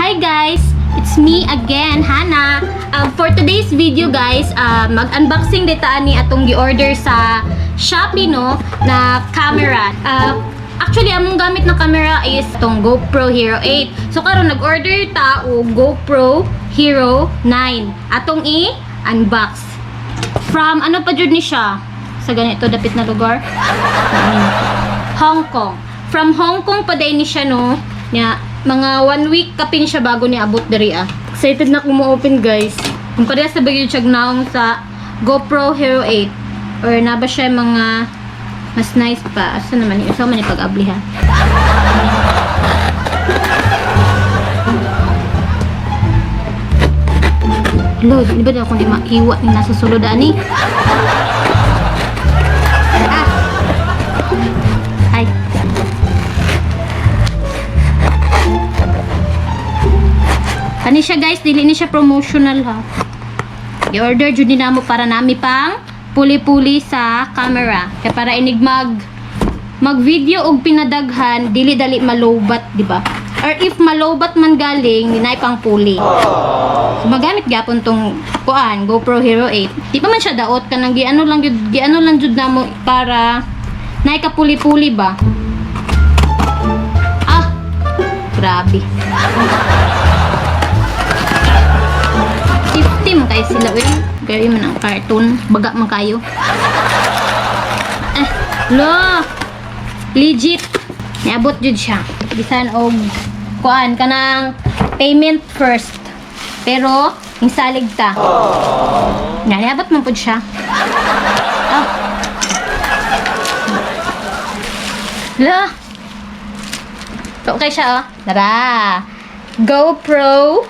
Hi guys! It's me again, Hana. For today's video guys, mag-unboxing dita ani atong gi-order sa Shopee, no, na camera. Actually, among gamit na camera is itong GoPro Hero 8. So karon nag-order ta og GoPro Hero 9. Atong i-unbox. From ano pa jud ni siya? Sa ganito dapit na lugar? Hong Kong. From Hong Kong pa din ni siya, no. Nya, mga one week kapin siya bago ni abot diri ah. Excited na akong mo-open guys. Kung parehas sa bagyo siya naong sa GoPro Hero 8 or na ba siya mga mas nice pa. Asa naman ni? Asa man ni pag-abli ha? Lo, di ba di ako di maiwa ni nasa sulod ani? Ah. Ay. Kani siya guys, dili ni siya promotional ha. I-order jud ni namo para nami pang puli-puli sa camera. Kay para inig mag mag-video og pinadaghan, dili dali malobat, di ba? Or if malobat man galing, dinay pang puli. So magamit gyapon tong kuan GoPro Hero 8. Di pa man siya daot, kanang giano lang jud, giano lang jud namo para naay kapuli-puli ba. Ah. Grabe. 50 mo kayo sila uy. Gawin man ang cartoon. Baga man kayo. Eh, lo. Legit. Niabot jud siya. Bisan og kuan kanang payment first. Pero yung salig ta. Nga, niabot man pud siya. Ah. Lo. Okay siya oh. Tara. GoPro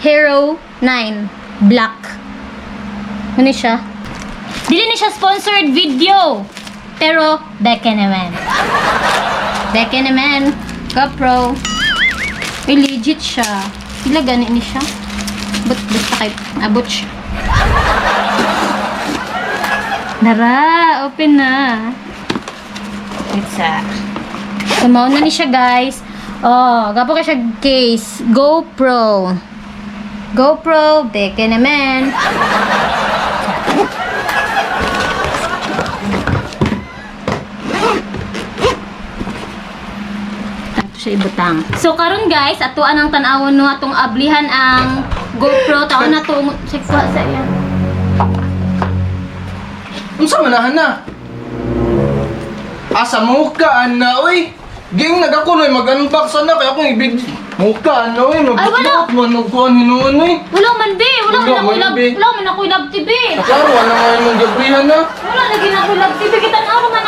Hero 9 Black. Ano siya? Dili ni siya sponsored video. Pero beke naman. Beke naman. GoPro. Uy, legit siya. Sila gani ni siya. But basta kay abot siya. Nara, open na. It's a So, mao na ni siya, guys. Oh, gapo ka siya case. GoPro. GoPro, beke naman. Ato siya ibutang. So karon guys, ato anang tan-awon no atong ablihan ang GoPro taon na to sa kuha sa iya. Unsa man na hana? Asa mo ka ana oy? Ging nagako noy mag-unbox ana kay akong ibig muka ana oy Ay, wala. magbuot man og kuan hinuon oy. Wala man be, wala man Wala ako man, love, be. wala man ako love TV. Klaro wala nga imong gabrihan na. Wala lagi na ako love TV kita na man